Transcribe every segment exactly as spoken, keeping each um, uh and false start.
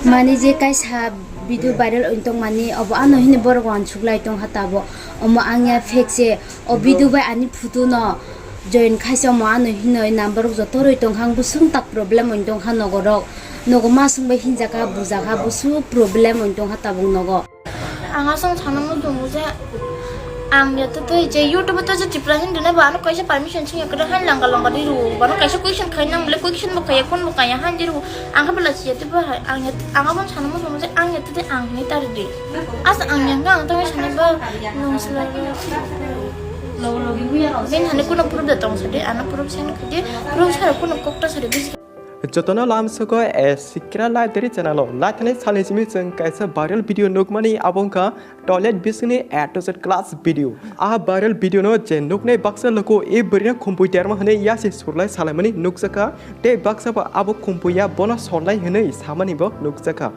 Mani je kaisa video viral wng tong mani, obo ano hini borok wansuk lai tong kha tabo. Omo ang ya fake se, o video bai ani photo no join khaisa, omo ano hino number rok joto roi tong kha, ang busung tak problem wng tong kha nogo rok. Nogo masung bai hinjaka, bujaka, busung problem wng tong kha tabuk nogo. Ang aswk sana muchungo je ang ya tei je YouTube o tei je Tripura Hindi nai bo ano kaisa permission chwng ya kwrwi han langka langka di rwo. Bono kaisa question khai nang bole question bo khaiya, phone bo khaiya han di rwo. Ang khe bwla si ya tei bo hai ang ya ang abo sana muchungo je ang ya tei ang hinwi ta rw di. Asa ang ya ang tangwi sana ba nung sla. Bini hani kuno proof da tong sa de, ano proof send khai di, proof sa kuno kok ta sa de bisi. Jotono lamsogo a sikra library channel o laithani salni simi chwng kaisa viral video nukmani, abo wngkha toilet bisingni A to Z class video. A viral video no je nuknai baksa luku e bwrwino khumpui derma hwnwi yasi surlai salaimani nukjakha, tei baksa bo abo khumpui ya bono solnai hwnwi samani bo nukjakha.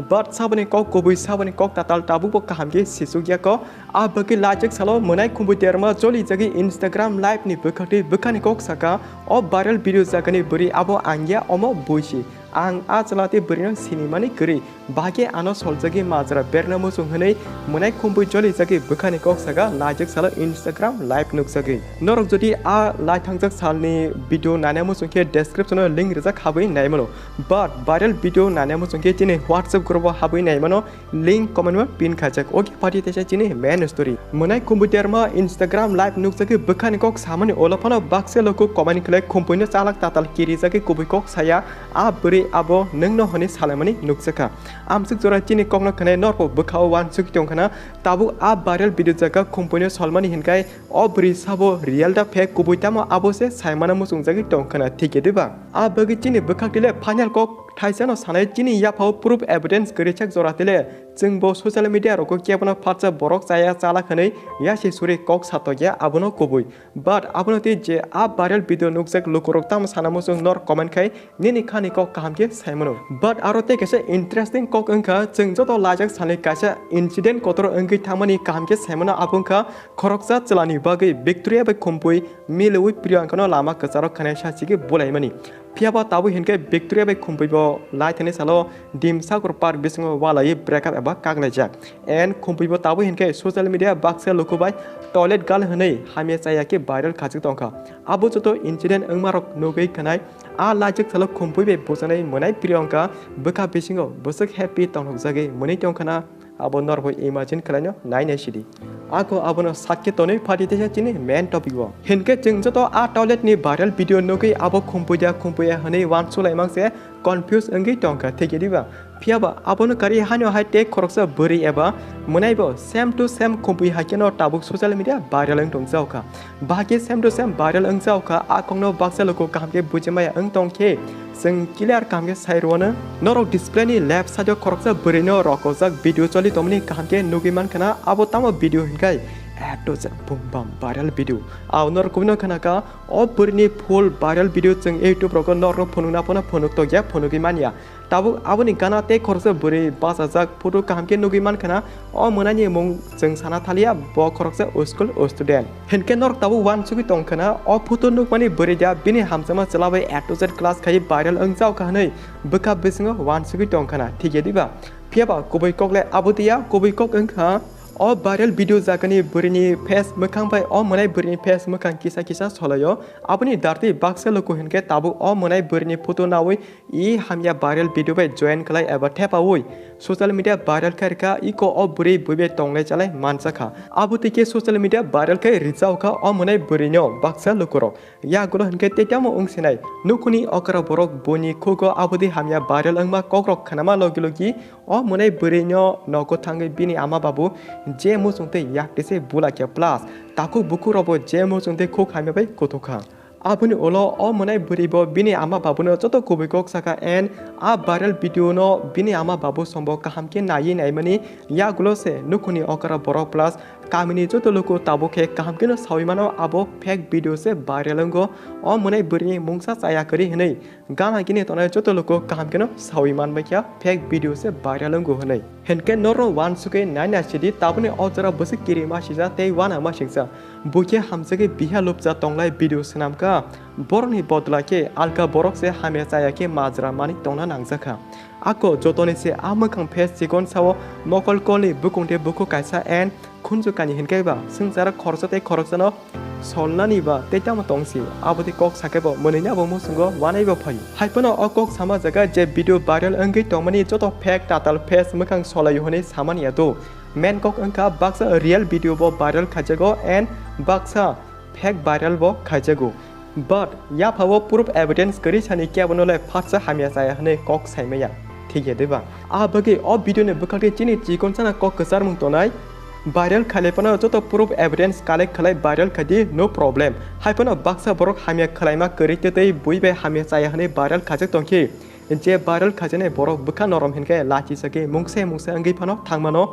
But saboni kok kubui, saboni kok tatal tabukbo kaham khe sisuk ya kho. A bagwi lajak salo mwnai khumpui derma choli jagwi Instagram live ni bwkhaktwi bwkhani kok saka, o viral video jagani bwrwi abo ang ya, omo buisi. Ang a chwla tei bwrwino sinimani kwrwi. Bahai khe ano soljagwi majra berna muchung hwnwi mwnai khumpui choli jagwi bwkhani kok saka, lajak salo Instagram live nukjagwi. Norok jodi a lai thangjak salni video naina muchung khe description o link rijak, habwi naimano. But viral video naina muchung khe chini WhatsApp group o habwi naimano. Link comment o pin khaijak. Oke, pati teisa chini main story. Mwnai khumpui derma Instagram live nukjagwi bwkhani kok samani ulo phano baksa luku comment khlai khumpuino chalak tatal kirijagwi kubui kok saya, a bwrwi abo nwngno hwnwi salaimani nukjakha. Amsuk jora chini kokno khwnai norbo bwkhao uansuk tongkhana, tabuk a viral video jaga khumpuino solmani hinkai o bwrwi sabo real da fake kubui tamo abo se saimano muchungjagwi tongkhana, thik ya diba? A bagwi chini bwkhaktwi le final kok thaisano sanai, chini yaphao proof evidence kwrwi sak jora tile, chwngbo social media rogo kebono phatsa borok chaya chala hwnwi yasi suri kok satokya abono kubui. But abono tei je a viral video nukjak lukurok tamo sana muchung nor comment khai nini khani kok kaham khe saimano. But aro tei kaisa interesting kok wngkha, chwng joto lajak salni kaisa incident kotor wngwi thangmani kaham khe saimano, abo wngkha khoroksa chwlani bagwi Victoria bai khumpui milwi Priyankano lama kwcharo khwnai sachigwi bulaimani. Phiya ba tabuk hinkhe Victoria bai khumpui bo lai thani salo Dimsakur Park bisingo walaiwi break up eba kaklaijak. And khumpui bo tabuk hinkhe social media baksa luku bai toilet girl hwnwi hamya chaya khe viral khachik tongkha. Abo joto incident wngmarok nugwi khwnai a lajak salo khumpui bai bujanai mwnai Priyanka bwkha bisingo bwswk happy tongnokjagwi mwnwi tongkhana. Abo norbo imagine khlaino nainai sidi. Ako abono sakhe tonwi phati teisa chini main topic o. Hinkhe chwng joto a toilet ni viral video nugwi abo khumpuida khumpuya hwnwi uansuk laimang se confuse wngwi tongkha, thik ya diba? Phiya ba abono kari haino hai tei khoroksa bwrwi eba mwnai bo same to same khumpui hai kheno tabuk social media viral wng tongjaokha. Bahai khe same to same viral wngjaokha, a kokno baksa luku kaham khe buji maya wng tong khe, chwng clear kaham khe sai rwno. Norok display ni left side o khoroksa bwrwi no rokojak video choli tongmani kaham khe nugwi mankha na, abo tamo video hinkai A to Z bum bam viral video. Ao norok kubui no khna kha, o bwrwi ni full viral video chwng YouTube rogo norok no phunukna phano phunuk tokya, phunugwi manya. Tabuk aboni gana tei khoroksa bwrwi bachajak photo kaham khe nugwi mankha na, o mwnaini mung chwng sana thaliya, bo khoroksa school student. Hinkhe norok tabuk uansugwi tongkha na, o photo nukmani bwrwi da bini hamjakma chwla bai A to Z class khai viral wngjaokha hwnwi bwkha bisingo uansugwi tongkha na, thik ya diba? Phiya ba kubui kok le abo twiya, kubui kok wngkha o viral video jagani bwrwini face mwkhang bai o mwnai bwrwini face mwkhang kisa kisa solaio. Aboni dartwi baksa luku hinkhe tabuk o mwnai bwrwini photo naui i hamya viral video bai join khlai eba thepaui social media viral khai rwkha, iko o bwrwi bui bai tonglai chalai manjakha. Abo twi khe social media viral khai rwjaokha o mwnai bwrwino baksa lukurok. Yagulo hinkhe tei tamo wngsinai nukhuni okra borok buini khugo abodi hamya viral wngma kokrok khnama logi logi o mwnai bwrwino nogo thangwi bini ama babu je muchungtwi yaktwi se bulakya plus takhuk bukhukrokbo je muchungtwi khuk hamya bai kuthukha. Aboni ulo o mwnai bwrwi bo bini ama babuno joto kubui kok saka and a viral video no bini ama babu sombo kaham khe naiwi naimani yagulo se nukhuni okra borok plus kamini joto luku tabuk khe kaham kheno saui mano abo fake video se viral wngo. O mwnai bwrwini mungsa chaya kwrwi hwnwi gana gini tongnai joto luku kaham kheno saui manbai kha fake video se viral wngo hwnwi. Hinkhe norok uansugwi naina sidi tabukni o jora bwswk kirima sijak tei uanama singsa. Buikhe hamjagwi biha lupcha tonglai video swnamkha. Borokni bodla khe alka borok se hamya chaya khe majra manwi tongna nangjakha. Ako jotoni se a mwkhang phes chikon sao mokol kolni bukung tei bukhuk kaisa and khunju kani hinkai ba swngchara khoroksa tei khoroksano solnani ba tei tamo tongsi abo tei kok sakhe bo mwnwini abo muchungo wanai bo phaio. Haiphano o kok sama jaga je video viral wngwi tongmani joto fake tatal phes mwkhang solaio hwnwi samani ya do. Main kok wngkha baksa real video bo viral khaijago and baksa fake viral bo khaijago. But yaphao proof evidence kwrwi sani kebono le phatsa hamya chaya hwnwi kok saimaya. Thik ya de ba? A bagwi o video ni bwkhakni chini chikon sana kok kwcharmung tonai. Viral khailai phano joto proof evidence collect khalai viral khaidi no problem. Haiphano baksa borok hamya khwlaima kwrwi tei bui bai hamya chaya hwnwi viral khaijak tongkhe. Je viral khaijaknai borok bwkha norom hinkhe lachi chakhe mungsa mungsa wngwi phano thangmano.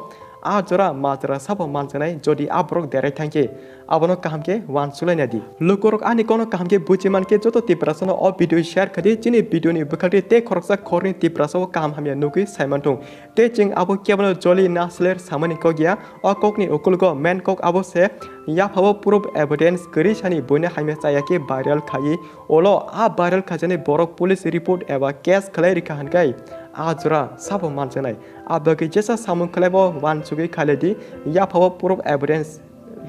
A jora majra sabo manjaknai jodi a borok derai thangkhe abono kaham khe uansukhlaina di. Lukurok ani kono kaham khe buji mankhe joto Tiprasano o video share khaidi chini video ni bwkhakdi tei khoroksa khorni Tiprasao kaham hamya nugwi saimanthung. Tei chwng abo kebono joli nasler samani kok ya. O kokni ukulgo main kok abo se yaphao proof evidence kwrwi sani buino hamya chaya khe viral khaiwi ulo a viral khaijaknai borok police report eba case khlai rikha hinkai a jora sabo manjaknai. A bagwi jesa samung khlaibo uansugwi khailai di yaphao proof evidence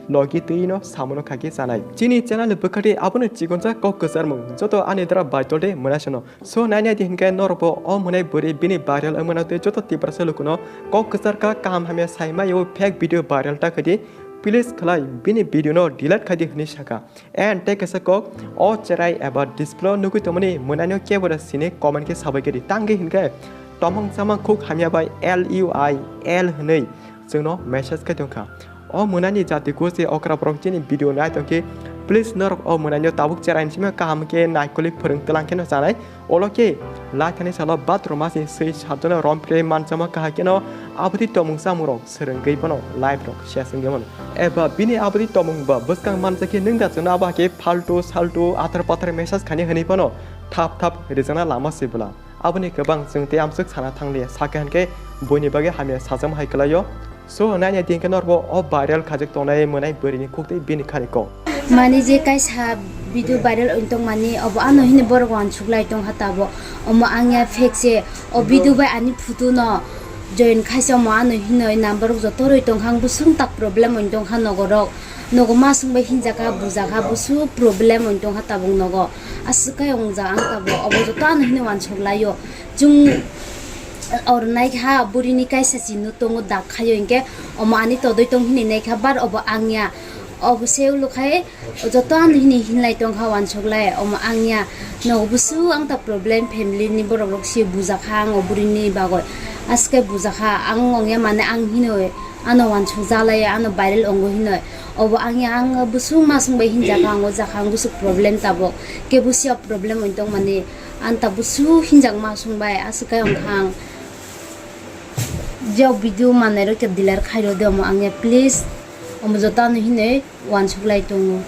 logi twi no samuno khaki chanai. Chini channel ni bwkhati abono chikonsa kok kwcharmung joto ani dara baitol de mwnasano. So nainai di hinkai norokbo o mwnai bwrwi bini viral wngmano tei joto Tiprasa lukuno kok kwchar kha kaham hamya saimaya o fake video viral ta khaidi. Please khlai bini video no delete khaidi hwnwi saka. And tei kaisa kok o cherai eba display o nugwi tongmani mwnaino kebo da sini comment khe sabai khe di. Tangwi hinkhe tomong chamang khuk hamya bai L U I L hwnwi chwngno message khe tongkha. O mwnani jati gosi okra borok chini video nai tongkhe please norok o mwnaino tabuk cherai ni simi kaham khe naikolwi phwrwng twlang kheno chanai. Olo khe lai thani salo bathroom asni swi sarjano rom kre manchama kahai kheno aboni tomung chamung rok swrwngwi bono life rok ses wngwi mano. Eba bini aboni tomung ba bwskang manjakhe nwng da chwngno abo hakhe faltu saltu athar pathar message khani hwnwi bono thap thap rijana lama se bwla. Aboni kwbang chwng tei amswk sana thangliya sakhe hinkhe buini bagwi hamya sajama hai kwlaio. So nainai di hinkhe norbo o viral khajak tongnai mwnai bwrwini khuktwi bini khani kok. Mani je kaisa video viral wng tongmani obo ano hini borok uansuk lai tongkha tabo. Omo ang ya fake se o video bai ani photo no join khaisa omo ano hino number rok joto rwi tongkha ang bwswk tak problem wng tongkha nogo rok. Nogo masung bai hinjakha bujakha bwswk problem wng tongkha tabuk nogo. Aswk khe wngjak ang tabo obo joto ano hini uansuk laio. Chwng oro naikha burini kaisa chini tongo dak khaio hinkhe omo ani todoi tong hinwi naikha bar obo ang ya. Obo se ulo khai joto ano hini hinlai tongkha uansuk lai omo ang ya. Nogo bwswk ang ta problem family ni borok rok se bujakha ang o burini bagwi. Aswk khe bujakha ang ongya mane ang hinwi ano uansuk jalai ano viral ongo hinwi. Obo ang ya ang bwswk masung bai hinjakha ang o jakha ang bwswk problem tabuk. Kebo siya problem wng tongmani. Ang ta bwswk hinjak masung bai aswk khe wngkha ang. Jok video manai rok khe delete khai rw de omo ang ya please. Omo joto ano hinwi uansuk lai tongo.